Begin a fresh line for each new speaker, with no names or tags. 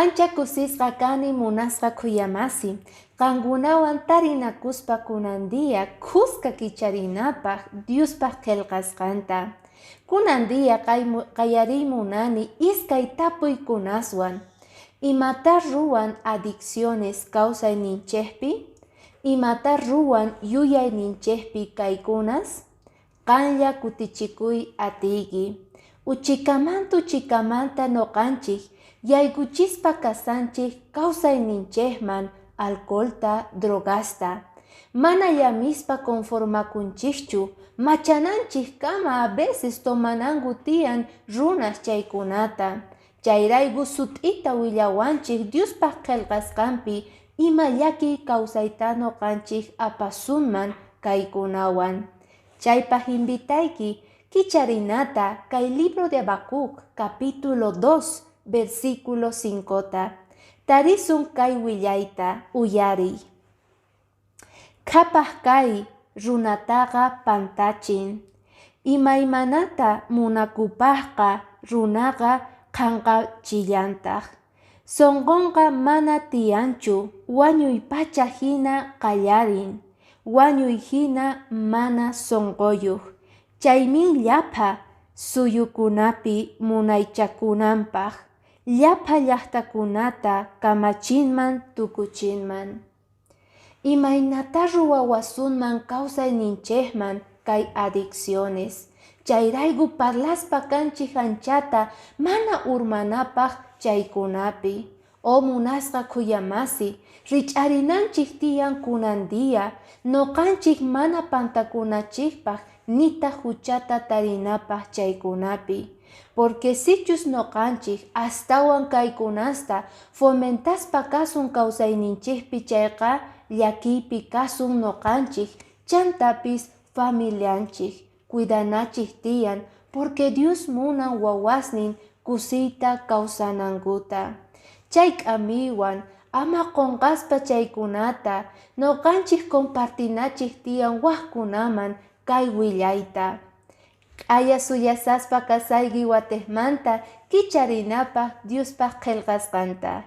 Ancha kusisqa kani munasqa khuyamasi, qankunawan tarinakuspa kunan día kuska kicharinapaq Diospaq qillqasqanta. Kunan día qallariy munani iskay tapuykunaswan. Imata ruwan adicciones kawsayninchikpi? Imata ruwan yuyayninchikpi kaykunas? Qanlla kutichikuy atiyki. Uchikamanta uchikamanta ñuqanchik yaykuchispa kasanchik kawsayninchikman alcoholta, drogasta. Mana llamispa conformakunchikchu machananchikkama a veces tomananku tiyan runas chaykunata. Chayrayku sut'ita willawanchik Diospaq qillqasqanpi ima llakiy kawsayta ñuqanchik apasunman kaykunawan. Chaypaq invitayki kicharinata kay libro de Habacuc capítulo 2 versículo 5ta. Tarisun kay willayta, uyariy. Qhapaq kay runataqa pantachin. Imaymanata munakupaqqa runaqa qhanqachillantaq. Sunqunqa mana tiyanchu wañuy pacha hina qallarin, wañuy hina mana sunquyuq. Chaymi llapa suyukunapi munaychakunanpaq, llapa llaqtakunata kamachinman tukuchinman. Imaynata ruwawasunman kawsayninchikman kay adicciones. Chayrayku parlaspa kanchik anchata mana urmanapaq chaykunapi. O munasqa khuyamasi, rich'arinanchik tiyan kunan día, ñuqanchik mana pantakunachikpaq nitaq huchata tarinapaq chaykunapi. Porque sichus ñuqanchik astawan kaykunasta fomentaspa kasun kawsayninchikpi chayqa llakiypi kasun ñuqanchik chantapis familianchik cuidanachik tiyan porque Dios munan wawasnin kusiyta kawsanankuta. Chay k'amiywan ama qunqaspa chaykunata ñuqanchik compartinachik tiyan waqkunaman kay willayta. Q'aya suyasaspa kasayki watiqmanta kicharinapaq Diospaq qillqasqanta.